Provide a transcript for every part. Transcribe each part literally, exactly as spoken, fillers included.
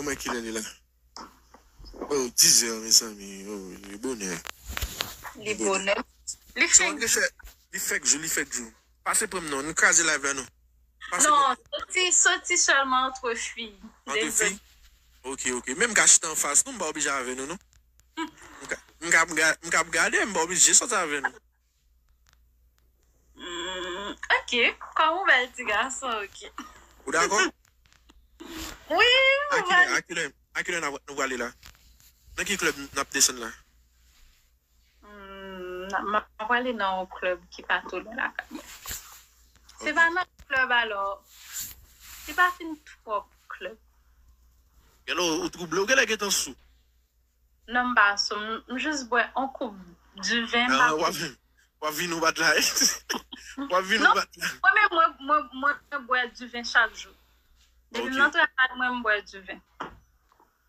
Kòman kilè li la? Oh, dizè, mezanmi. Oh, li bonè. Li bonè. Li fèk jou. Li fèk jou, li fèk jou. Pase pran m non, nou kraze live la non. Non, soti, soti sèlman antre fi. Antre fi? Ok, ok. Menm ka chita anfas nou, m pa oblije avè nou non. M ka, m ka, m ka, m ka gade, m pa oblije soti avè nou. Mm, ok, kòm ou bèl ti gason, ok. Ou dakò? Wi, ou bèl. Akilè, akilè nou prale la? Nan ki klèb n ap desann la? Mm, m ap prale nan yon klèb ki pa twò lwen lakay mwen. Se pa nan klèb alò. Se pa fin twòp klèb. Gèlè ou twouble, ou genlè gentan sou. Non, m pa sou, m jis bwè yon koup diven. W ap vin ou bat la. W ap vin ou bat la. Mwen menm, mwen, mwen, mwen bwè diven chak jou. Depi m nan travay, mwen, m bwè diven.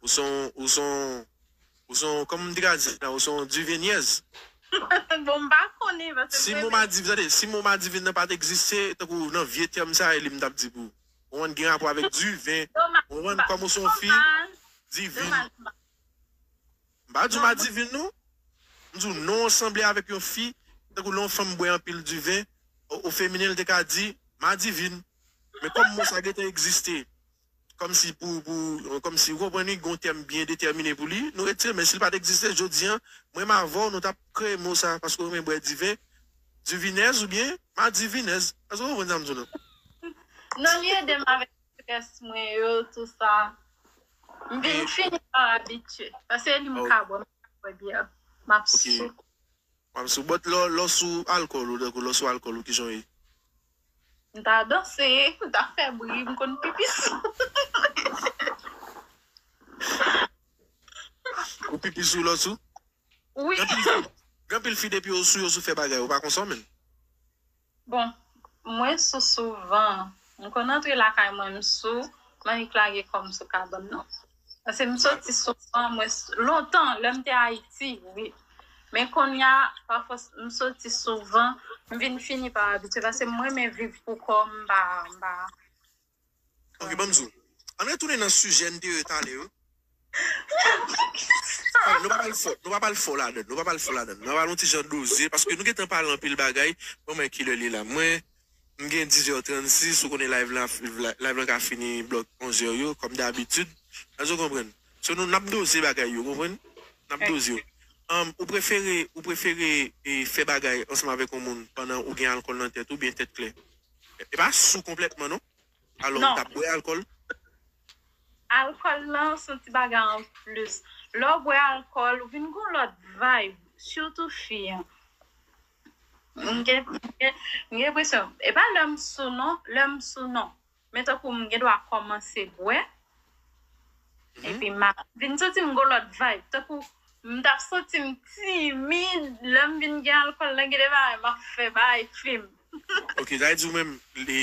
Ou se yon, ou se yon, ou se yon, kòman m te ka di la, ou se yon divenyèz. Bon, m pa konnen, paske. Si mo madivin, tande, si mo madivin nan pa t egziste, tankou nan vye tèm sa, e li m t ap di pou ou. Ou konprann, gen rapò avèk diven. Ou konprann, kòm ou se yon fi divin. M pa di w madivin non. M di w non an sanble avèk yon fi, tankou lè yon fanm bwè anpil diven, o feminen l te ka di madivin. Men kòm mo sa gentan egziste, kòmsi pou, pou, kòmsi ou konprann wi, gen yon tèm byen detèmine pou li, nou retire, men si l pa t egziste jodi a, mwen menm avè w, nou t ap kreye mo sa, paske ou renmen bwè diven, divinèz oubyen madivinèz. Èske ou konprann sa m di w non? Non, li ede m avèk strès mwen yo, tou sa. M vin fini pa abitye. Paske li m ka bwè, m ka bwè byè. M ap sou. M ap sou. But lè w sou alkòl ou, tankou lè w sou alkòl ou, kijan w ye? M ta danse, m ta fè bri, m konn pipi sou. Ou pipi sou lè w sou? Wi. Gen anpil fi depi yo sou, yo sou fè bagay, ou pa konsa menm? Bon, mwen sou souvan. M konn antre lakay mwen, m sou, m annik lage kò m sou kabann nan. Paske m soti souvan, mwen, lontan, lè m te Ayiti, wi. Men kounye a, pa fòs, m soti souvan, m vin fini pa abitye, paske m renmen viv pou kò m, m pa, m pa. Ok, ban m di w. Ann retounen nan sijè n te ye talè yo. Nou pa pral fò, nou pa pral fò ladann, nou pa pral fò ladann. Nou pral yon ti jan doze, paske nou gentan pale anpil bagay. Bon, mwen kilè li la. Mwen, m gen dizè trannsis, ou konnen live la, live la ka fini blòk onzè yo, kòm dabitid. Èske w konprann? So, nou, n ap doze bagay yo, konprann? N ap doze yo. Um, ou prefere, ou prefere e, fè bagay ansanm avèk yon moun pandan ou gen alkòl nan tèt ou, oubyen tèt klè? E pa sou konplètman, non? Alò, ou t ap bwè alkòl? Alkòl lan, se yon ti bagay an plis. Lè w bwè alkòl, ou vin gon lòt vibe, sitou fi an. M gen, m gen, m gen enpresyon, e pa lè m sou non, lè m sou non. Men tankou m gen dwa kòmanse bwè, epi m ap vin santi m gon lòt vibe. Tankou m t ap santi m timid, lè m vin gen alkòl lan, gen de bagay m ap fè, bagay fim. Ok, sa vle di ou menm, lè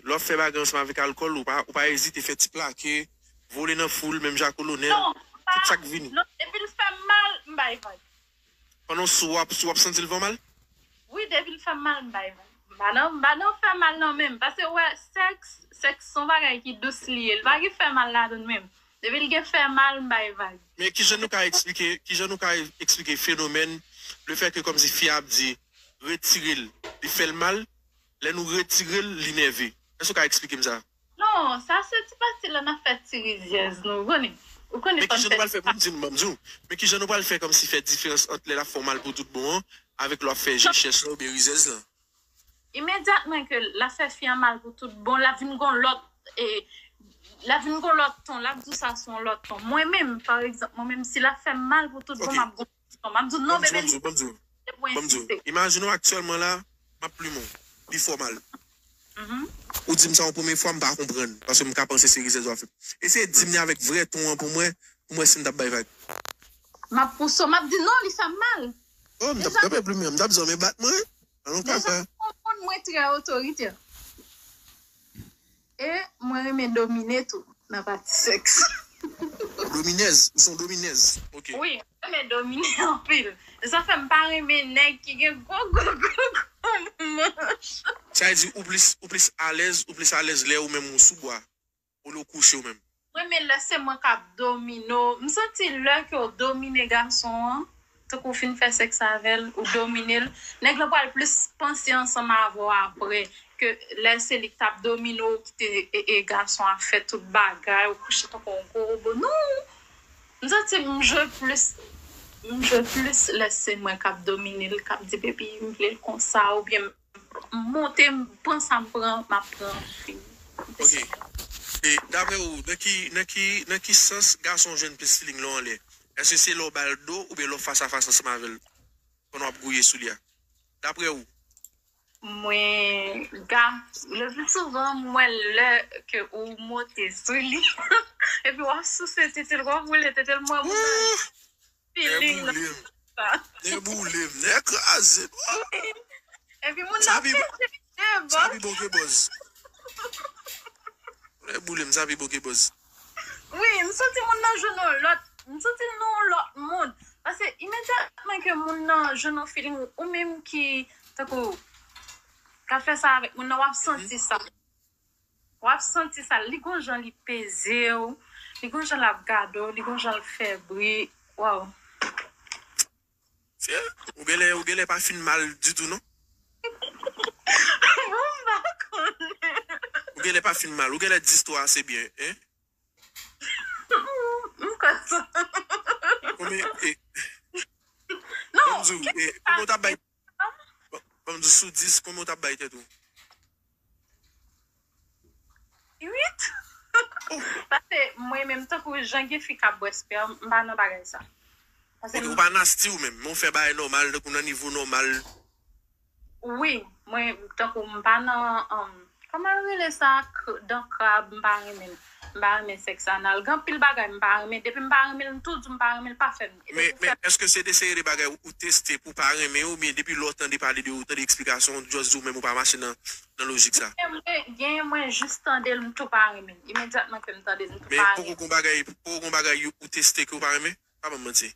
w ap fè bagay ansanm avèk alkòl, ou pa, ou pa ezite fè ti plake, vole nan foul, menm jan ak kolonèl, tout sa k vini. Non, depi l fè m mal, m bay vag. Pandan w sou, w ap, sou, w ap santi l fè w mal? Wi, depi l fè m mal, m bay vag. M pa nan, m pa nan fè mal non menm. Paske w wè, sèks, sèks se yon bagay ki dous li ye. Li pa gen fè mal ladan l menm. Depi l gen fè mal, m bay vag. Men kijan nou ka eksplike, kijan nou ka eksplike fenomèn le fè ke kòmsi fi a ap di retire l, li fè l mal, lè nou retire l, li nève? Èske w ka eksplike m sa? Non, sa se ti pati la n ap fè ti rizyèz nou, ou konnen. Ou konnen fò n fè ti pati. Men kijan nou pral fè pou m di, ban m di w, men kijan nou pral fè kòmsi fè diferans ant lè l ap fè w mal pou tout bon an avèk lè w ap fè jechèch la oubyen rizyèz la? Imedyatman ke l ap fè fi an mal pou tout bon, l ap vin gon lòt, e, l ap vin gon lòt ton, l ap di w sa sou yon lòt ton. Mwen menm, pa egzanp, mwen menm, si l ap fè m mal pou tout bon, m ap gon lòt ton. M ap di w non, bebe, li se pou w ensiste. Imajine w aktyèlman la, m ap plimen w, li fè w mal. Ou di m sa yon premye fwa, m pa konprann, paske m ka panse se rizyèz w ap fè. Eseye di m li avèk vrè ton an pou mwen, pou m wè si m t ap bay vag. M ap pouse w, m ap di non, li fè m mal. Oh, m t ap kanpe plimen, m t ap di w men bat mwen. Alon kaka. Deja, ou konn mwen trè otoritè. E mwen renmen domine tou nan pati sèks. Dominèz, ou se yon dominèz. Ok. Wi, mwen renmen domine anpil. E sa fè m pa renmen nèg ki gen gwo gwo gwo gwo manch. Sa vle di ou plis, ou plis alèz, ou plis alèz lè ou menm ou sou bwa. Ou lè w kouche ou menm. Mwen men lè se mwen k ap domine w. M santi lè ke w domine gason an, tankou w fin fè sèks avè l, ou domine l, nèg lan pral plis panse ansanm avè w apre ke lè se li k t ap domine w, ou kite e, e gason an fè tout bagay, ou kouche tankou yon gwo wobo. Non! M santi m jwe plis, m jwe plis lè se mwen k ap domine l, k ap di, "Baby, m vle l konsa," oubyen m monte, m pran sa m pran, m ap pran, fini. Ok. E daprè ou, nan ki, nan ki, nan ki sans gason jwenn plis feeling lè w anlè? Èske se lè w ba l do oubyen lè w fas a fas ansanm avè l? Pandan w ap gouye sou li a. Daprè ou? Mwen, ga, le pli souvan, m wè lè ke ou monte sou li. Epi w ap souse tete l, w ap woule tete l, mwen, mwen. Feeling nan. Nèg boule m, nèg kraze m. Epi moun nan pete de bò. Sa pi bon ke bòz. Nèg boule m, sa pi bon ke bòz. Wi, m santi moun nan jwenn yon lòt, m santi l nan yon lòt mond. Paske imedyatman ke moun nan jwenn yon feeling, ou menm ki, tankou, ka fè sa avèk moun nan, w ap santi sa. W ap santi sa, li gon jan li peze w, li gon jan l ap gade w, li gon jan l fè bri. Waw. Ou genlè, ou genlè pa fin mal ditou non. Bon, m pa konnen. Ou genlè pa fin mal, ou genlè di istwa ase byen, en? M kontan. Konbyen, e, Non, ban m di w, e, konbyen w t ap bay, ban m di w sou dis, konbyen w t ap bay tèt ou? Uit. Paske mwen menm, tankou jan gen fi k ap bwè spèm, m pa nan bagay sa. Paske Ok, ou pa nasty ou menm, men w fè bagay nòmal, tankou nan nivo nòmal. Wi, mwen, tankou m pa nan, um, kòman yo rele sa, dan krab, m pa renmen l. M pa renmen sèks anal. Gen anpil bagay m pa renmen. Depi m pa renmen l, m tou di m pa renmen l, pa fè m. Men, men èske se de seri de bagay ou, ou teste pou w pa renmen yo, oubyen depi lè w tande pale de yo, ou tande eksplikasyon, ou just di w menm ou pa mache nan, nan lojik sa? Gen mwen, gen mwen jis tande l, m tou pa renmen l. Imedyatman ke m tande l, m tou pa renmen l. Men poko gon bagay, poko gon bagay ou, ou teste ke w pa renmen? Pa ban m manti.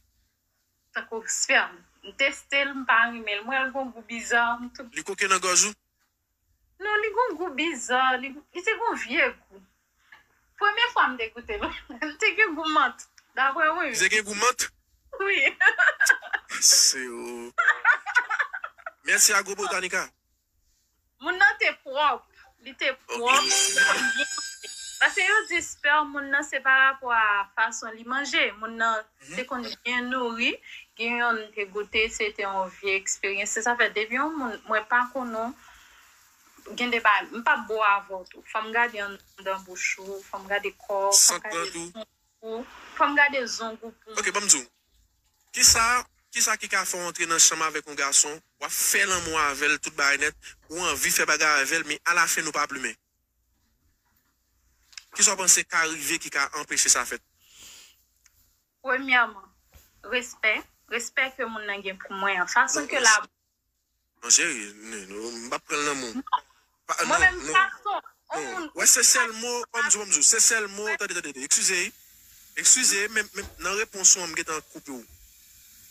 Tankou spèm. M teste l, m pa renmen l. M wè l gon gou biza, m tou. Li koke nan gòj ou? Non, li gon gou biza, li, li te gon vye gou. Premye fwa m te goute l, li te gen gou mant. Daprè mwen. Li te gen gou mant? Wi. Se ou. Mèsi Agro Botanica. Moun nan te pwòp. Li te pwòp. Paske yo di spèm moun nan se pa rapò a fason li manje. Moun nan te konn byen nouri. Gen yonn te goute, se te yon vye eksperyans. Se sa fè depi yon moun, mwen pa konnen gen de bagay, m p ap bo avè w tou. Fò m gade anndan bouch ou, fò m gade kò w, fò m gade zong ou, fò m gade zong ou pou m. Ok, ban m di w. Kisa, kisa ki ka fè w antre nan chanm avèk yon gason, w ap fè lanmou avè l, tout bagay nèt, ou anvi fè bagay avè l, men alafen nou pa plimen? Kisa w panse ka rive ki ka anpeche sa fèt? Premyèman, respè. Respè ke moun nan gen pou mwen an. Fason ke l ap Non, cheri, n- n- m p ap pran l nan men w. Pa- Mwen non, menm non, fason yon non. moun Wè, se sèl mo, ban m di w, ban m di w, se sèl mo, tande, tande, tande, eskize, eskize, men, men nan repons ou an, m gentan koupe w.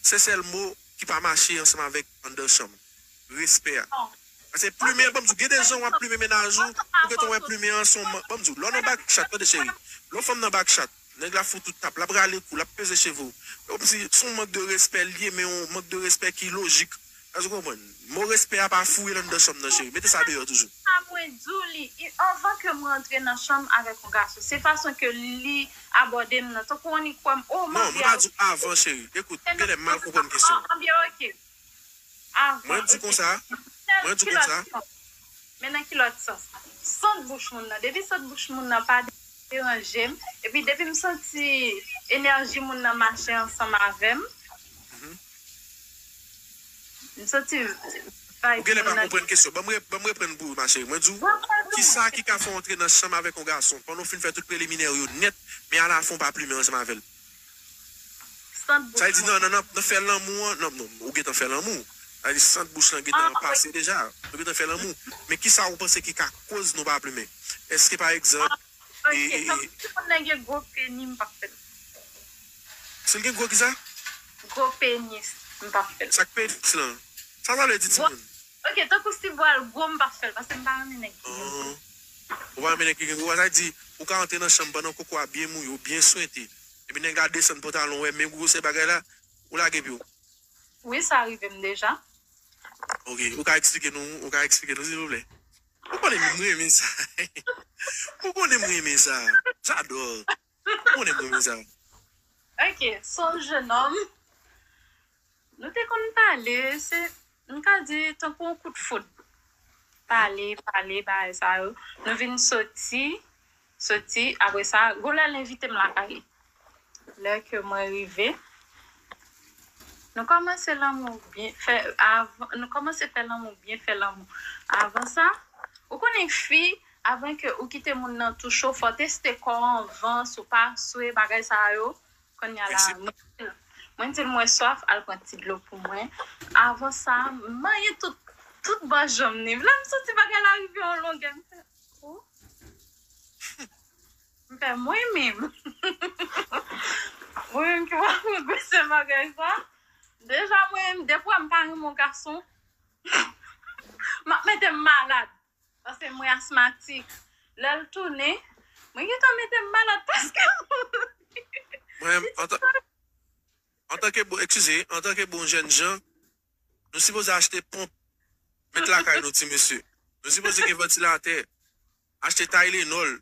Se sèl mo ki pa mache ansanm avèk anndan chanm. Respè a. Paske plimen, ban m di w, gen de jan w ap plimen mennaj ou, ou gentan wè plimen an se yon man-, ban m di w, lè w nan bak chat, tande cheri, lè yon fanm nan bak chat, nèg la fout ou tap, l ap rale kou, l ap peze cheve w. Kòmsi se yon mank de respè l ye, men yon mank de respè ki lojik. Èske w konprann? Mo respè a pa foure l anndan chanm nan, cheri. Mete sa deyò toujou. Sa mwen di w li, i- anvan ke mwen antre nan chanm avèk yon gason, se fason ke li abòde m nan. Tankou w annik kwè m, o, m Non, anvi mwen pa di w avan, cheri. Ekout, ou genlè mal konprann kesyon. Anbyen, ok. Avan, Mwen di ok. konsa, mwen di konsa. Men nan ki lòt sans? Sant bouch moun nan. Depi sant bouch moun nan pa deranje m, epi depi m santi enèji moun nan mache ansanm avè m, m santi vibe moun nan. Ou genlè pa konprann kesyon. Ban m re- ban m reprann pou ou, ma cheri. Mwen di w, kisa ki ka fè w antre nan chanm avèk yon gason pandan w fin fè tout preliminè yo nèt, men alafen w pa plimen ansanm avè l? Sant bouch Sa vle di mwen. Nan, nan, nan, nan fè lanmou an, non, non, ou gentan fè lanmou. Sa vle di sant bouch lan gentan pase deja. Nou gentan fè lanmou. Men kisa ou panse ki ka koz nou pa plimen? Èske pa egzanp, Ok, tankou si moun nan gen gwo peni, m p ap fè l. Si l gen gwo kisa? Gwo penis, m p ap fè l. Sa k penis lan? Sa sa vle di timoun? Ok, tankou si bwa l gwo, m p ap fè l, paske m pa renmen nèg ki gen gwo. Oh. Ou pa renmen nèg ki gen gwo bras, sa vle di, ou ka antre nan chanm pandan koko a byen mouye, ou byen swente. Epi nèg la desann pantalon, ou wè menm gwosè bagay la, ou lage pye w. Wi, sa rive m deja. Ok, ou ka eksplike nou, ou ka eksplike nou, silvouplè? Ou konnen m renmen sa. Ou konnen m renmen sa. J'adore. Ou konnen m renmen sa. Ok, se yon jenòm. Nou te konn pale, se, m ka di, tankou yon kout foud. Pale, pale, bagay sa yo. Nou vin soti, soti, apre sa, gon lè l envite m lakay li. Lè ke mwen rive, nou kòmanse lanmou byen, fè, avan, nou kòmanse fè lanmou byen, fè lanmou. Avan sa, ou konnen fi, avan ke ou kite moun nan tou cho, fò teste kò anvan, si w pa swe, bagay sa yo. Kounye a la, mwen, mwen di l mwen swaf, al pran ti dlo pou mwen. Avan sa, m manyen tout, tout bò janm ni. Lè m santi bagay la rive yon longè, m fè, oh. M fè mwen menm. Mwen menm ki pa pran gwosè bagay sa. Deja mwen menm, depi m pa renmen yon gason, m ap mete m malad. Paske mwen asmatik. Lè l tounen, mwen gentan mete m malad paske m mouri. Mwen, antan, antanke bon, eskize, antanke bon jèn jan, nou sipoze achte ponp, met lakay nou, ti mesye. Nou sipoze gen vantilatè, achte Tylenol,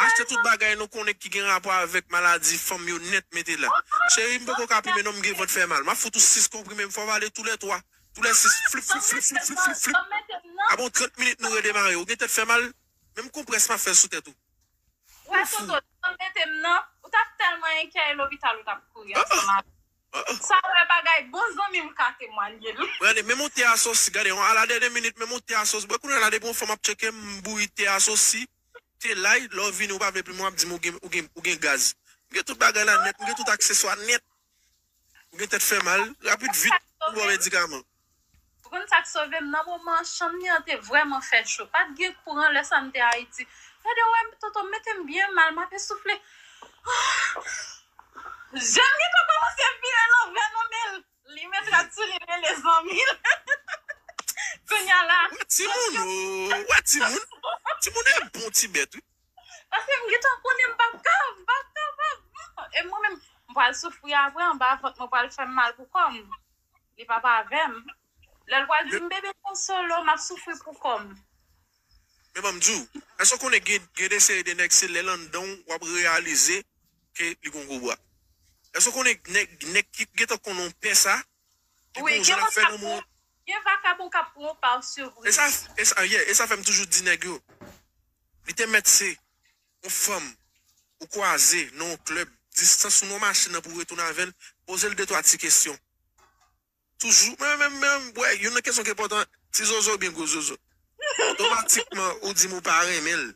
achte tout bagay nou konnen ki gen rapò avèk maladi fanm yo nèt, mete la. Cheri, m poko ka pimen non, m gen vant fè mal. M ap fout ou sis konprime, m fè w vale tou lè twa. Tou lè sis, flip, flip, flip, flip, flip, flip, flip. Apre yon trant minit nou redemare. Ou gen tèt fè mal, menm konprès m ap fè sou tèt ou. Wè, Toto, san mete m nan, ou t ap tèlman enkyète lopital, ou t ap kouri ansanm avè m. Sa wè bagay bon zanmi m ka temwanye l. Gade, menm yon te asosi, gade, a la dènye minit, menm yon te asosi. Bwè kounye a la, depi yon fanm ap tcheke m, m bouyi te asosi, te lay, lè w vini, ou pa vle plim, w ap di m ou gen, ou gen, ou gen gaz. M gen tout bagay la nèt, m gen tout akseswa nèt. Ou gen tèt fè mal, rapid vit, ou bwè medikaman. Ou konn sa k sove m nan moman an, chanm li an te vrèman fè cho. Pa t gen kouran lè sa m te Ayiti. Gade, wè m, Toto, m mete m byen mal, m ape soufle. Je m gentan kòmanse vire lanvè nan men l. Li met rad sou li, rele zanmi l. Kounye a la. Wè timoun, oh, wè timoun. Timoun e bon ti bèt, wi. Paske m gentan konnen m p ap ka, m p ap kapab. E mwen menm, m pral soufri apre, anba vant mwen pral fè m mal pou kò m. Li p ap avè m. Lè l pral di m, bebe, konsole w, m ap soufri pou kò m. Men ban m di w, èske w konnen gen, gen de seri de nèg, se lè l anndan w, w ap reyalize ke li gon gwo bra? Èske w konnen nèg, nèg ki gentan konnen w pè sa, ki gon jan l ap fè nan moun? Gen vakabon k ap pran w pa sipriz. E sa, e sa, yeah, e sa fè m toujou di nèg yo, li te mèt se yon fanm ou kwaze nan yon klèb, distans ou nan yon machin nan pou w retounen avè l, poze l de twa ti kesyon. Toujou, men, men, men, wè, youn nan kesyon ki enpòtan, ti zozo oubyen gwo zozo? Otomatikman, ou di m ou pa renmen l.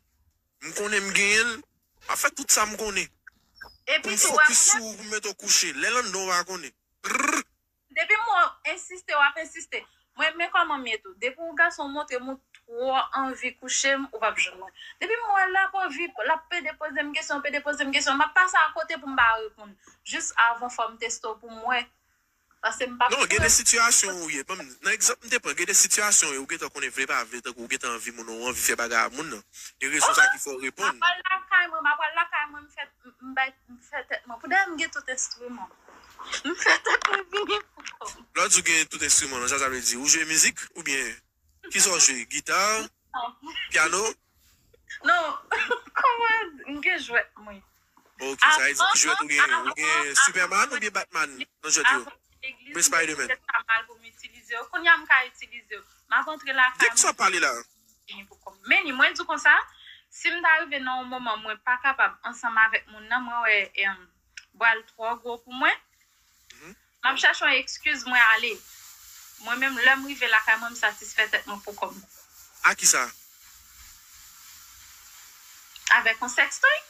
M konnen m genyen l, m ap fè tout sa m konnen pou m fokis sou ou, pou m mete w kouche. Lè l anndan w pa konnen. Brrr. Depi m wè w ensiste, w ap ensiste. Mwen, men kòman m ye tou. Depi yon gason montre m ou twò anvi kouche m, ou p ap jwenn mwen. Depi m wè l ap anvi, l ap pede poze m kesyon, pede poze m kesyon, m ap pase akote pou m pa reponn. Jis avan, fò m teste w pou m wè. Paske m p ap. Non, gen de sitiyasyon ou ye. Ban m, nan egzanp m te pran, gen de sitiyasyon ou ye, ou gentan konnen vle pa vle, tankou ou gentan anvi moun nan, ou anvi fè bagay a moun nan. E rezon sa ki fè w reponn. M ap al lakay mwen, m ap al lakay mwen, m fè, m bay, m fè tèt mwen. Poudayè m gen tout enstriman. M fè tèt mwen vini pou kò m. Lè w di w gen tout enstriman, sa, sa vle di, ou jwe mizik, oubyen, kisa w jwe? Gita? Pyano? Non, kòman, m gen jwèt mwen. Ok, sa vle di ki jwèt ou genyen? Ou gen Superman oubyen Batman nan jwèt yo? Oubyen Spiderman? Avan legliz, m te mal pou m itilize yo. Kounye a m ka itilize yo. M ap antre lakay mwen. De kisa w ap pale la? Men ni, mwen di w konsa, si m ta rive nan yon moman mwen pa kapab ansanm avèk moun nan, mwen wè, em, bra l twò gwo pou mwen, m ap chache yon ekskiz mwen ale. Mwen menm, lè m rive lakay mwen, m satisfè tèt mwen pou kò m. A kisa? Avèk yon sextoy.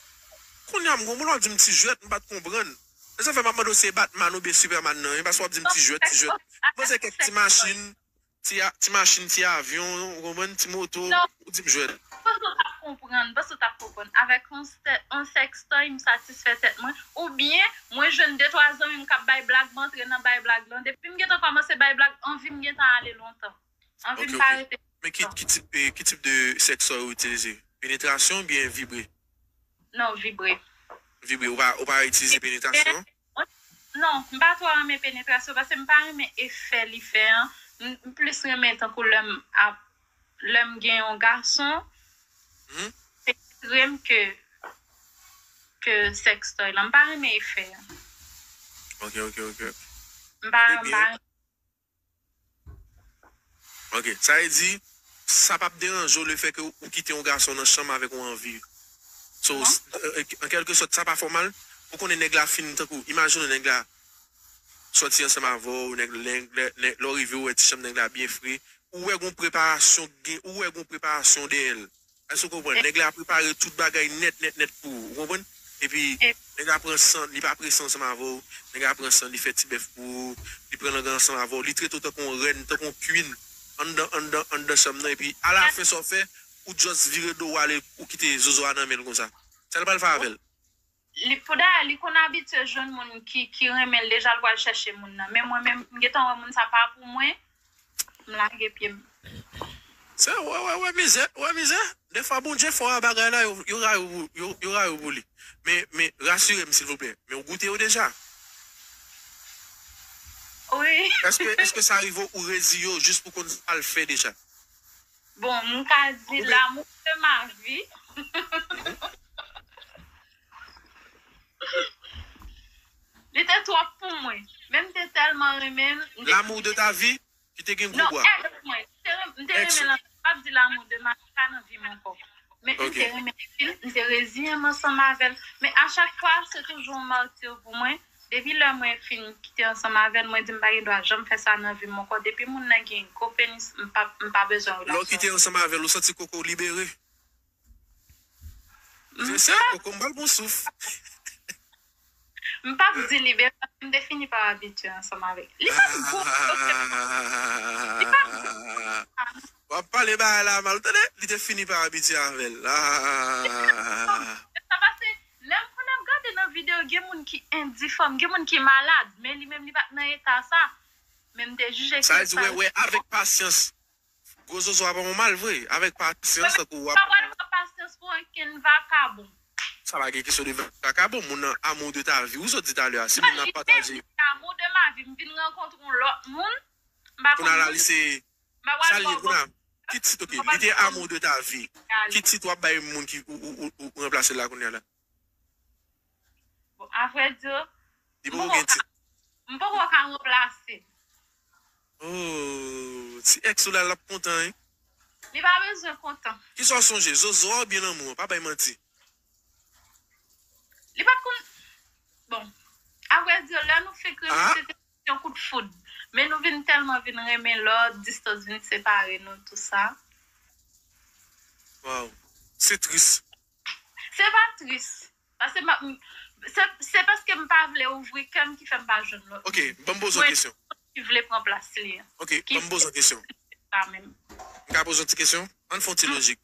Kounye a m gon moun w ap di m ti jwèt, m pa t konprann. E sa fè m ap mande w se Batman oubyen Superman nan, e paske w ap di m ti jwèt, ti jwèt. M panse kèk ti machin, ti a, ti machin, ti avyon, ou konprann, ti moto, ou di m jwèt. M panse w t ap konprann, m panse w t ap konprann. Avèk yon sè, yon sextoy, m satisfè tèt mwen. Oubyen, mwen jwenn de twa zanmi m k ap bay blag, m antre nan bay blag lan. Depi m gentan kòmanse bay blag, anvi m gentan ale lontan. Anvi m pa rete lontan. Men ki, ki tip, eh, ki tip de sextoy ou itilize? Penetrasyon oubyen vibre? Non, vibre. Vibre. Ou pa, ou pa itilize penetrasyon? Non, m pa twò renmen penetrasyon paske m pa renmen efè li fè an. M m plis renmen tankou lè m ap lè m gen yon gason Mhm. penetre m ke ke sextoy lan. M pa renmen efè an. Ok, ok, ok. M pa Tande m byen. pa renmen. Ok, sa vle di, sa p ap deranje w lefètke ou kite yon gason nan chanm avèk yon anvi. So, Non. s- euh, an kèlke sòt, sa pa fè w mal. Ou konnen nèg la fin tankou, imajine nèg la sòti ansanm avè w, nèg, nèg, nèg, nèg, lè w rive, ou wè ti chanm nèg la byen fre. Ou wè gon preparasyon, gen, ou wè gon preparasyon dèyè l. Èske w konprann? Nèg la prepare tout bagay nèt, nèt, nèt pou ou. Ou konprann? Epi, E- nèg la pran san, li pa prese ansanm avè w. Nèg la pran san, li fè ti bèf pou ou. Li pran lang ansanm avè w. Li trete w tankou yon rèn, tankou yon queen. Anndan, anndan, anndan chanm nan. Epi, alafen, sa w fè, ou just vire do w ale, ou kite zozo a nan men l konsa. Sa l pral fè avè l? Li pou dayè, li konn abitye jwenn moun ki, ki renmen l deja, l pral chèche moun nan. Men mwen menm, m gentan wè moun sa pa pou mwen, m lage pye m. Se, wè, wè, wè, mizè, wè, mizè. Defwa, Bondye fò a bagay la, yo, yo rayi w, yo, yo rayi w pou li. Men, men, rasire m, silvouplè. Men ou goute yo deja? Wi. Èske, èske sa rive w ou reziye w jis pou konn sa l fè deja? Bon, m ka di Ou gen- l'amour de ma vie. Li te twòp pou mwen. Men m te tèlman renmen l. M te- L'amour de ta vie, ki te gen gwo Non, bwa. ex mwen. M te renmen, m te Ex renmen ou. l anpil. M ap di l'amour de ma vie pa nan vi m ankò. Men m Ok. te renmen l anpil, m te reziyen m ansanm avè l. Men a chak fwa, se toujou yon mati pou mwen. Depi lè mwen fin kite ansanm avè l, mwen di m pa gen dwa janm fè sa nan vi m ankò. Depi moun nan gen gwo penis, m pa, m pa bezwen Lè w kite relasyon. Ansanm avè l, ou santi koko w libere? Se sa, koko m ba l bon souf. M p ap di li, men m te fini pa abitye ansanm avèk li. Li pa t gwo. Li pa t gwo. W ap pale bagay la mal, tande? Li te fini pa abitye avè l. Ah. Sa pase, lè m konn ap gade nan videyo, gen moun ki endifòm, gen moun ki malad, men li menm li pa t nan eta sa. Men m te jije Sa ke vle di, sa. Wè, wè, avèk pasyans. Gwo zozo ap fè w mal vre. Avèk pasyans, tankou w Pa ap. Pral pran pasyans pou ankenn vakabon. Sa pa gen kesyon de vakabon. Moun nan amour de ta vie. Ou sot di talè a. Si moun nan ap pataje. Amour de ma vie, m vin rankontre yon lòt moun. M pa Kounye a la, konn li se. m pa pral Sa li ye bon. Kounye a? Ki tit, ok. Li te amour de ta vie. Ki tit w ap bay moun ki ou, ou, ou, ou ranplase l la kounye a la? Bon, avrèdi, Li poko gen tit. M poko ka ranplase. Oh, si ex ou la, l ap kontan, wi. Li pa bezwen kontan. Kisa w sonje? Zozo a oubyen lanmou an? Pa bay manti. Li pa t konn. Bon, avrèdi, lè nou fenk renmen, se te yon kout foud. Men nou vin tèlman vin renmen lòt, distans vin separe nou, tou sa. Waw. Se tris. Se pa tris. Paske m ap, m, se, se paske m pa vle ouvri kè m ki fè m pa jwenn lòt. Ok, ban m poze w kesyon. Ki vle pran plas li an. Ok, ban m poze w kesyon. Sa menm. M ka poze w ti kesyon? Ann fè yon ti lojik.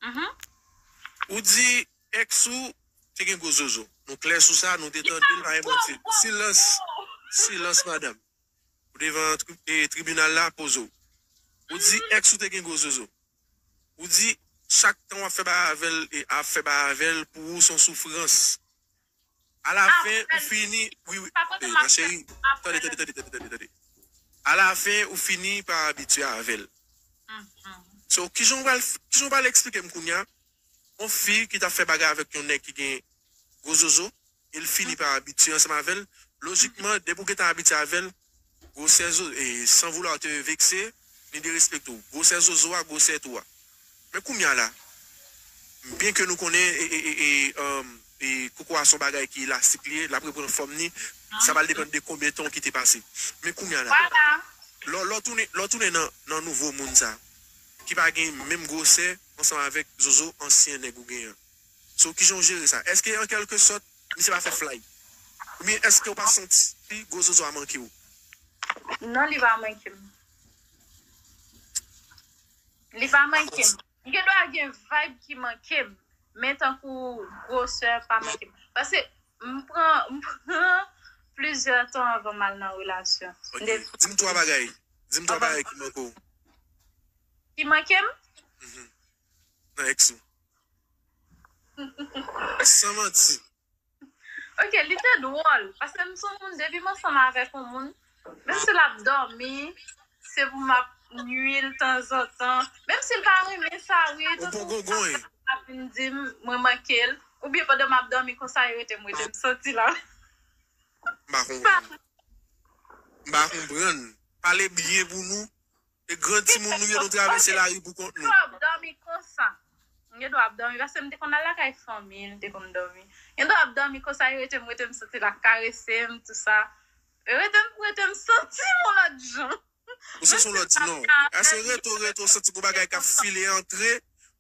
Mhm. Ou di ex ou te gen gwo zozo. Nou klè sou sa, nou te tande l, pa gen manti. Silans. Silans, madanm. Ou devan tri- e, tribinal la, poze w. Ou di ex ou te gen gwo zozo. Ou di chak tan w ap fè bagay avè l, e ap fè bagay avè l, pou ou se yon soufrans. A la fen, ou fini, wi, wi. Eh, ma chérie, tande, tande, tande, tande, tande, tande. A la fen, ou fini pa abitye avè l. So, kijan w pral, kijan w pral eksplike m kounye a? Yon fi ki t ap fè bagay avèk yon nèg ki gen gwo zozo, e l fini pa abitye ansanm avè l. Lojikman, depi w gentan abitye avè l, gwosè zo, e, sans vouloir te vexer, ni derespekte w. Gwosè zozo a, gwosè tou a. Men kounye a la, byen ke nou konnen, e, e, e, e, um, e, koko a se yon bagay ki elastik li ye, l ap reprann fòm ni, sa pral depann de konbyen tan w kite pase. Men kounye a la, lè, lè w tounen, lè w tounen nan, nan nouvo moun sa, ki pa gen menm gwosè ansanm avèk zozo ansyen nèg ou genyen an. So, kijan w jere sa? Èske, an kèlke sòt, misye pa fè fly? Oubyen èske w pa santi gwo zozo a manke w? Non, li pa manke m. Li pa manke m. M gen dwa gen vibe ki manke m, men tankou gwosè pa manke m. Paske m pran, m pran plizyè tan anvan m al nan relasyon. Ok. Di m twa bagay. Di m twa bagay ki manke w. Ki manke m? Mhm. Nan ex ou. San manti. Ok, li te dwòl. Paske m se yon moun, depi m ansanm avèk yon moun, menm si l ap dòmi, se pou m ap nui l tanzantan. Menm si l pa renmen sa, wi, Ou poko gonyen. Ap vin di m, mwen manke l. Oubyen pandan m ap dòmi konsa, yo rete m, rete m santi la. M pa konprann. M pa konprann. Pale byen pou nou. E gran timoun nou ye, nou travèse lari pou kont nou. Yo ap dòmi konsa. M gen dwa ap dòmi, paske m te konn al lakay fanmi, m te konn dòmi. Gen dwa ap dòmi konsa, yo rete m, rete m santi l ap karese m, tou sa. Yo rete m, rete m santi m yon lòt jan. Ou santi yon lòt jan, non. Èske reto, reto, ou santi gon bagay k ap file antre,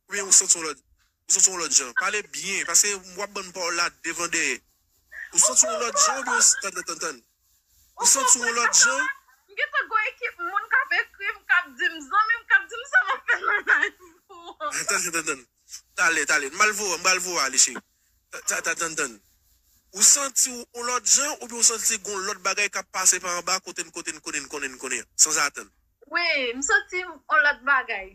oubyen ou santi yon lòt, ou santi yon lòt jan? Pale byen, paske w ap ban m pawòl la devan dèyè. Ou santi yon lòt jan, oubyen ou tann, tann, tann. Ou santi yon lòt jan? M gen tan gon ekip moun k ap ekri m, k ap di m, zanmi m, k ap di m sa m ap fè nan live pou ou. Tann, tann, tann. Talè, talè. M pral voye, m pral voye ale, cheri. Ta, ta, tann, tann. Ou santi w yon lòt jan, oubyen ou santi gon lòt bagay k ap pase pa anba kote n, kote n konnen, n konnen, n konnen, sanzatann? Wi, m santi yon lòt bagay.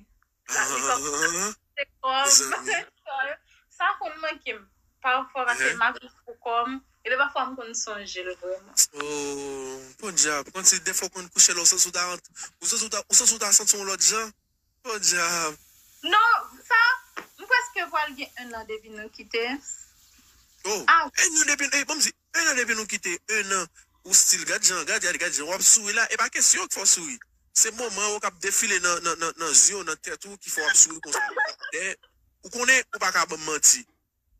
La, li kòm, se kòm, sa konn manke m. Pafwa, paske m ap viv pou kò m, e de pafwa m konn sonje l vrèman. Oh, podyab. Kòmsi defwa w konn kouche la, ou santi w ta, ou santi w ta, ou santi w ta santi yon lòt jan? Podyab. Non, sa, m prèske pral gen enn an depi nou kite. Oh, enn an depi, ey, ban m di, enn an depi nou kite, enn an, ou still, gad jan, gad, gad, gad jan, w ap souri la, e pa kesyon k fè w souri. Se moman yo k ap defile nan, nan, nan, nan zye w, nan tèt ou, ki fè w ap souri konsa. E, ou konnen, ou pa ka ban m manti.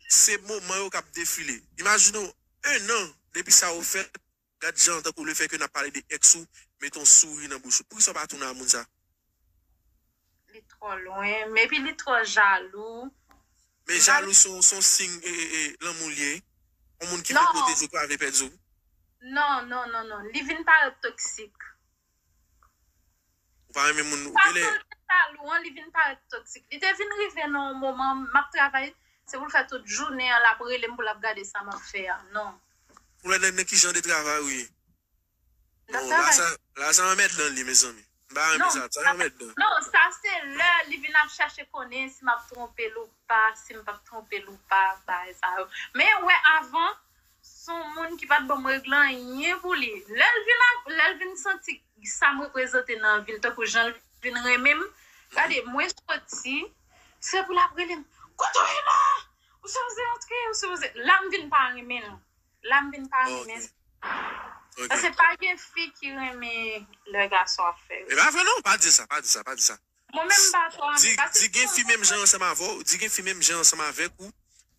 Se moman yo k ap defile. Imajine w, enn an depi sa yo fèt, gad jan, tankou lefètke n ap pale de èks ou, mete yon souri nan bouch ou. Poukisa w pa tounen a moun sa? Li twò lwen, epi li twò jalou. Men jalou se yon, se yon siy, e, e, e, lanmou l ye. Yon moun ki vle pwoteje w, pa vle pèdi w. Non, non, non, non. Li vin parèt toksik. Ou pa renmen moun ou genlè. Fason l te jalou an, li vin parèt toksik. Li te vin rive nan yon moman, m ap travay, se pou l fè tout jounen an, l ap rele m pou l ap gade sa m ap fè a. Non. Ou wè nan, nan ki jan de travay ou ye? Non, la sa, la sa anmèdan li, mezanmi. M pa renmen sa, sa anmèdan. Non, sa se lè li vin ap chache konnen si m ap twonpe l ou pa, si m p ap twonpe l ou pa, bagay sa yo. Men wè avan, se yon moun ki pa t ban m regle anyen pou li. Lè l vin, lè l vin santi sa m reprezante nan vi l, tankou jan l vin renmen m, gade, mwen soti, se pou l ap rele m, "Kote w ye la? Ou sipoze antre, ou sipoze." La m vin pa renmen l. La m vin pa renmen l. Paske pa gen fi ki renmen lè gason ap fè. E pa vre non, pa di sa, pa di sa, pa di sa. Mwen menm m pa twò renmen. Di gen fi menm jan ansanm avè w, di gen fi menm jan ansanm avèk ou,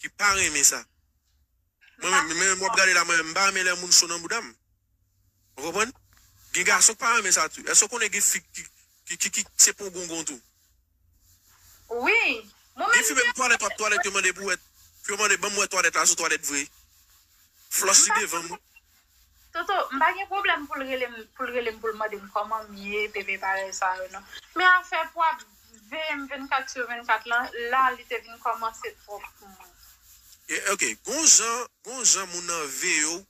ki pa renmen sa. Mwen menm, mwen menm w ap gade la, mwen menm m pa renmen lè moun cho nan bouda m. Ou konprann? Gen gason k pa renmen sa tou. Èske w konnen gen fi ki, ki, ki, ki se pon gongon tou? Wi. Mwen menm. Gen fi menm twalèt w ap twalèt, yo mande pou wè, yo mande ban m wè twalèt la, sou twalèt vre. Flòch li devan m. Toto, m pa gen pwoblèm pou l rele m, pou l rele m, pou l mande m kòman m ye, bebe, bagay sa yo non. Men afè pou ap veye m vennkat sou vennkat lan, la li te vin kòmanse twòp pou mwen. Ok, gon jan, gon jan moun nan veye w.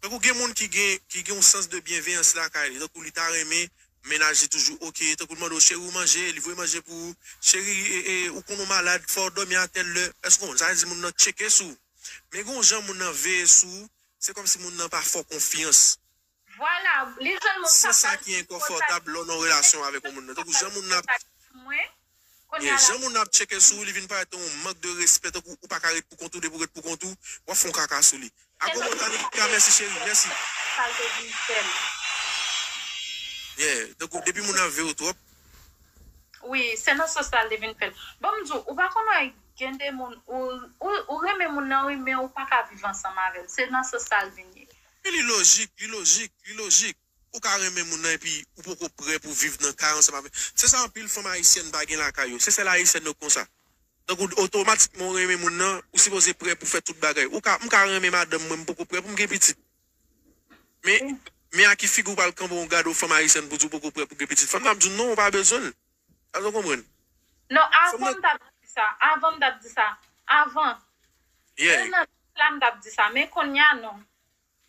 Tankou gen moun ki gen, ki gen yon sans de byenveyans lakay li. Tankou li ta renmen mennaj li toujou ok. Tankou l mande w, "Cheri, ou manje?" Li voye manje pou ou. "Cheri, e, e, ou konn ou malad, fò w dòmi a tèl lè." Èske w konprann? Sa vle di moun nan tcheke sou ou. Men gon jan moun nan veye sou ou, se kòmsi moun nan pa fè w konfyans. Vwala, li jwenn moun. Se sa ki enkonfòtab lè w nan yon relasyon avèk yon moun nan. Tankou jan moun nan ap, jan moun nan ap tcheke sou ou, li vin parèt yon mank de respè, tankou ou pa ka ret pou kont ou, depi w ret pou kont ou, w ap fè yon kaka sou li. Akobo Tanika, mèsi cheri, mèsi. Sa l te vin fè m. Yeah, tankou depi moun nan veye w twòp. Wi, se nan sans sa l te vin fè l. Bon, m di w, ou pa konn wè gen de moun, ou, ou, ou renmen moun nan wi, men ou pa ka viv ansanm avè l. Se nan sans sa l vin ye. Men li lojik, li lojik, li lojik. Ou ka renmen moun nan epi ou poko prè pou viv nan kay ansanm avè l. Se sa anpil fanm ayisyèn pa gen lakay yo. Se sèl ayisyèn yo k konsa. Tankou otomatikman ou renmen moun nan, ou sipoze prè pou fè tout bagay. Ou ka, m ka renmen madanm mwen, m poko prè pou m gen pitit. Men, men a ki figi w pral kanpe yon gade yon fanm ayisyèn pou di w poko prè pou gen pitit? Fanm nan ap di w non, ou pa bezwen l. Èske w konprann? Non, avan m t ap di sa. Avan m t ap di sa. Avan. Yeah. Nan la m t ap di sa. Men kounye a non.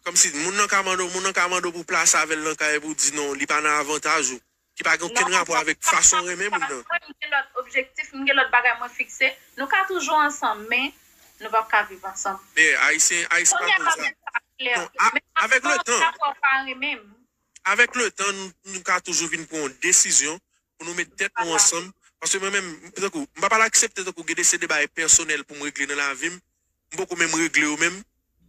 Kòmsi moun nan ka mande w, moun nan ka mande w pou plase avè l nan kay epi w di non, li pa nan avantaj ou. Ki pa gen okenn rapò avèk fason w renmen moun nan. Mwen, m gen lòt objektif, m gen lòt bagay mwen fikse. Nou ka toujou ansanm, men nou p ap ka viv ansanm. Men Ayisyen, Ayisyen pa Kounye a m ap konsa. mete sa klè. Non, a- Men avèk le anvan tan, sa fò pare menm. avèk le tan, nou, nou ka toujou vin pran yon desizyon pou nou met tèt nou Vwala. Ansanm. Paske mwen menm, tankou, m pa pral aksepte tankou gen de se de bagay pèsonèl pou m regle nan lavi m. M poko menm regle yo menm.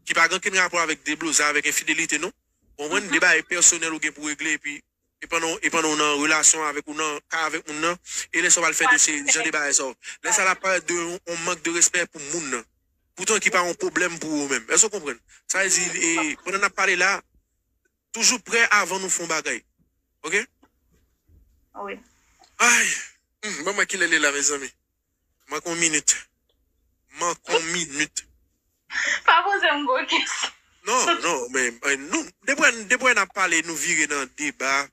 Ki pa gen okenn rapò avèk deblozay, avèk enfidelite, non. Ou konprann? De bagay pèsonèl ou gen pou regle, epi e pandan, e pandan ou nan relasyon avèk ou nan kay avèk moun nan, e lè sa w al fè de se jan de bagay sa yo. Lè sa l ap parèt de yon, yon mank de respè pou moun nan. Poutan ki pa yon pwoblèm pou ou menm. Èske w konprann? Sa vle di, e, pandan n ap pale la, toujou prè avan nou fè yon bagay. Oke? Wi. Ay! Hmm, ban mwen kilè l ye la, mezanmi. Manke yon minit. Manke yon minit. Pa poze m gwo kesyon. Non, non, men, men nou, depi, depi n ap pale, nou vire nan deba.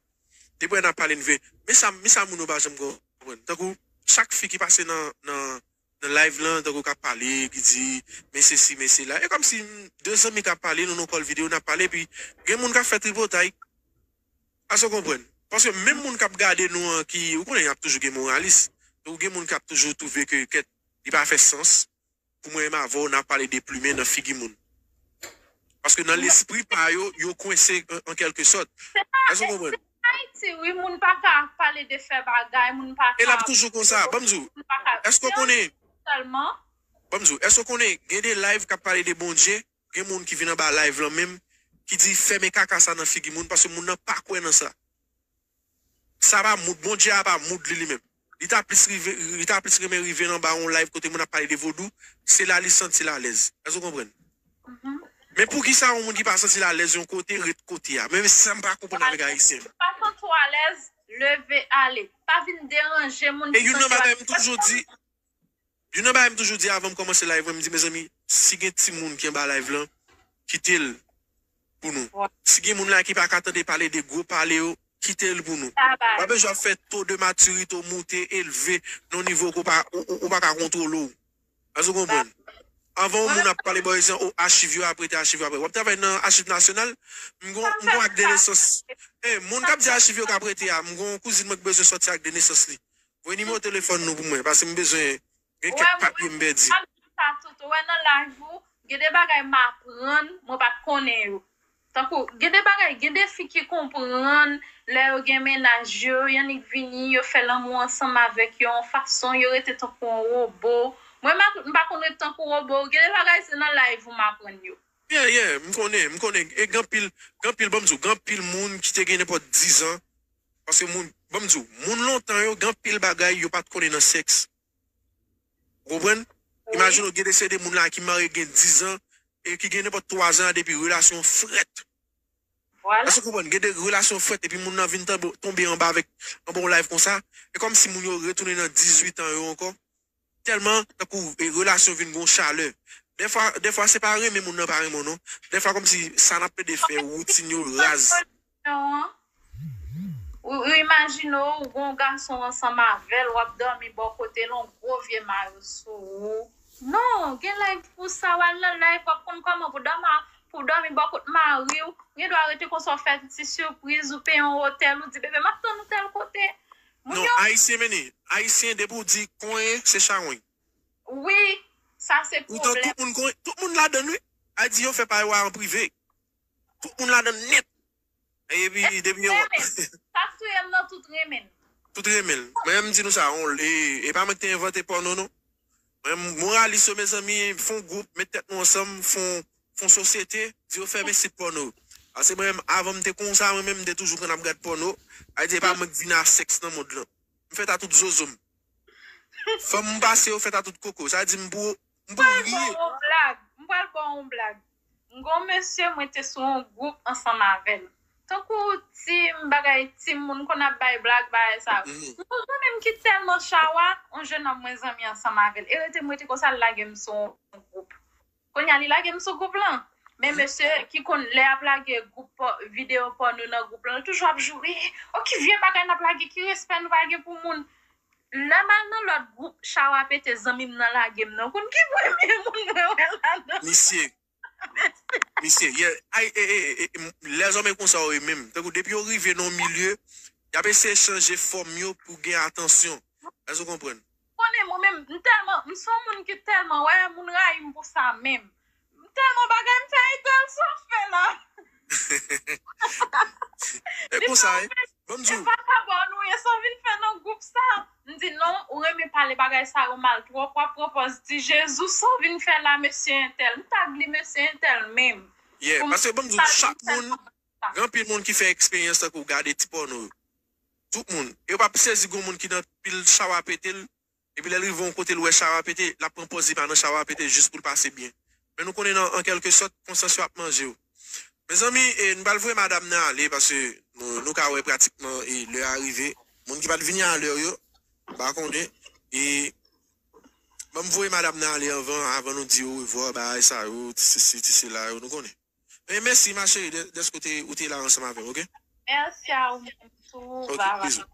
Depi n ap pale, nou vire. Men sa, men sa moun yo pa janm konprann. Tankou, chak fi ki pase nan, nan, nan live lan, tankou k ap pale, ki di, men sesi, men sela. E kòmsi de zanmi k ap pale, nou nan kòl videyo, n ap pale, epi gen moun k ap fè tripotay. Èske w konprann? Paske menm moun k ap gade nou an, ki, ou konnen, y ap toujou gen moralis. Donk, gen moun k ap toujou twouve ke, kèt, li pa fè sans pou mwen menm avè w, n ap pale de plimen nan figi moun. Paske nan lespri pa yo, yo kwense an, an kèlke sòt. Èske w konprann? Ayiti, wi, moun pa ka pale de fè bagay, moun pa ka. E l ap toujou konsa. Ban m di w, Moun pa ka. Èske w konnen, Sèlman, ban m di w, èske w konnen, gen de live k ap pale de Bondye, gen moun ki vin anba live lan menm, ki di fèmen kaka sa nan figi moun, paske moun nan pa kwè nan sa. Sa pa mood, Bondye a pa mood li, li menm. Li ta plis rive, li ta plis renmen rive anba yon live kote moun ap pale de vodou, se la li santi l alèz. Èske w konprann? mhm. Men poukisa yon moun ki pa santi l alèz yon kote, ret kote a? Men, men sa m pa konprann avèk Ayisyen. Pa santi w alèz, leve ale. Pa vin deranje moun E ki youn nan santi yo bagay m toujou di, youn nan bagay m toujou di avan m kòmanse live mwen, m di, mezanmi, si gen timoun ki anba live lan, kite l pou nou. Wè. Si gen moun la ki pa ka tande pale de gwo pale yo, kite l pou nou. Sa bay. Pa bezwen ap fè to de matirite w moute, elve nan yon nivo ke w pa, ou, ou, ou pa ka kontwole w. Èske w konprann? Anvan yon moun ap pale bò izan, o achiv yo ap rete, achiv yo ap rete. W ap travay nan Achiv Nasyonal, m gon, m gon ak de nesans. E, moun k ap di achiv yo k ap rete a, m gon kouzin mwen k bezwen sòti ak de nesans li. Voye nimewo telefòn nou pou mwen, paske m bezwen gen kèk papye m pèdi. Sa tout, ou wè nan live ou, gen de bagay m aprann, mwen pa t konnen yo. Tankou, gen de bagay, gen de fi ki konprann, lè yo gen mennaj yo, y annik vini, yo fè lanmou ansanm avèk yo, yon fason, yo rete tankou yon wobo. Mwen, m pa, m pa konn ret tankou wobo, gen de bagay se nan live ou m aprann yo. Yeah, yeah, m konnen, m konnen. E gen anpil, gen anpil, ban m di w, gen anpil moun ki te gen nenpòt diz an. Paske moun, ban m di w, moun lontan yo, gen anpil bagay yo pa t konnen nan sèks. Ou konprann? Imajine w gen de se de moun la ki marye gen diz an, e ki gen nenpòt twa zan depi relasyon frèt. Vwala. Èske w konprann? Gen de relasyon frèt, epi moun nan vin tanbo-, tonbe anba avèk, anba yon live konsa. E kòmsi moun yo retounen nan dizuit an yo ankò. Tèlman, tankou, e, relasyon vin gon chalè. Dèfwa, dèfwa se pa renmen moun nan pa renmen w, non. Dèfwa kòmsi sa n ap plede fè, woutin yo raz. Non. Ou, ou imajine w, ou gon gason ansanm avè l, w ap dòmi bò kote l, yon gwo vye mayo sou ou. Non, gen live pou sa, w al nan live, w ap konn kòman pou dòmi, pou dòmi bò kot mari w. Gen dwa rete konsa, w fè ti sipriz, ou peye yon otèl, ou di, bebe, m ap tann ou tèl kote. Moun Non, yo, Ayisyen mennen. Ayisyen, depi w di konyen, se chawony. Wi, sa se Poutan pwoblèm. Tout moun konyen, tout moun ladann, wi. A di yo fè pa yo a an prive. Tout moun ladann nèt. Epi, depi yo. Renmen. Sa k touye m nan tout renmen. Tout renmen l. Mwen, m di nou sa, on, e, e pa mwen ki te envante pòno, non. Mwen, moralis yo, mezanmi, fè yon gwoup, met tèt nou ansanm, fè yon, fè yon sosyete, di yo fèmen sit pòno. Paske mwen, avan m te konsa, mwen menm, m te toujou konn ap gad pòno. A di, e pa mwen ki vin a sèks nan mond lan. M fèt a tout zozo m. Fanm m pase yo fèt a tout koko. Sa di m pou, m pou Mwen riye. Yon blag. Mwen pral ba w yon blag. M gon mesye, mwen te sou yon gwoup ansanm avè l. Tankou ti bagay, ti moun konn ap bay blag, bagay sa yo. Mhm. M gon zanmi m ki tèlman chawa, yon jennonm mwen zanmi ansanm avè l. E rete m rete konsa, l lage m sou yon gwoup. Kounye a, li lage m sou gwoup lan. Men mesye ki konn, lè y ap lage gwoup pò-, videyo pòno nan gwoup lan, l toujou ap joure. O, ki vye bagay n ap lage, ki respè nou pa gen pou moun. Lè m al nan lòt gwoup, chawa pete, zanmi m nan lage m nan. Konn ki premye moun mwen wè ladan? Misye. Misye, yeah. Ay, e, e, e, e, m- lèzòm e konsa yo ye menm. Tankou depi yo rive nan yon milye, y ap eseye chanje fòm yo pou gen atansyon. Èske w konprann? Konnen mwen m tèlman, m se yon moun ki tèlman, wè, moun rayi m pou sa menm. M tèlman bagay m fè Etèl sa fè la. E konsa, wi. Ban m di E w. vakabon nou ye, sa w vin fè nan gwoup sa. M di non, ou renmen pale bagay sa yo mal twòp, w ap pran pòz di Jezi, sa w vin fè la, mesye entèl. M tag li mesye entèl menm. Yeah, Pou m paske ban m di w, pa chak di sèl moun, gen anpil moun ki fè eksperyans tankou gade ti pòno yo. Tout moun. Yo p ap sezi gon moun ki nan pil chawa pete l, epi lè l rive yon kote l wè chawa pete, l ap pran pòz li pa nan chawa pete jis pou l pase byen. Men nou konnen nan, an kèlke sòt, konsyans yo ap manje w. Mezanmi, e, nou pral voye madanm nan ale, paske nou, nou ka wè pratikman e, lè a rive. Moun ki pa t vini alè yo, m pa konnen. E, ban m voye madanm nan ale anvan, avan nou di orevwa, bagay sa yo, ti sesi, ti sela yo, nou konnen. Men mèsi, ma chérie, de, dèske ou te, ou te la ansanm avè m, oke? Mèsi a ou menm tou, Ok, baba. bizou.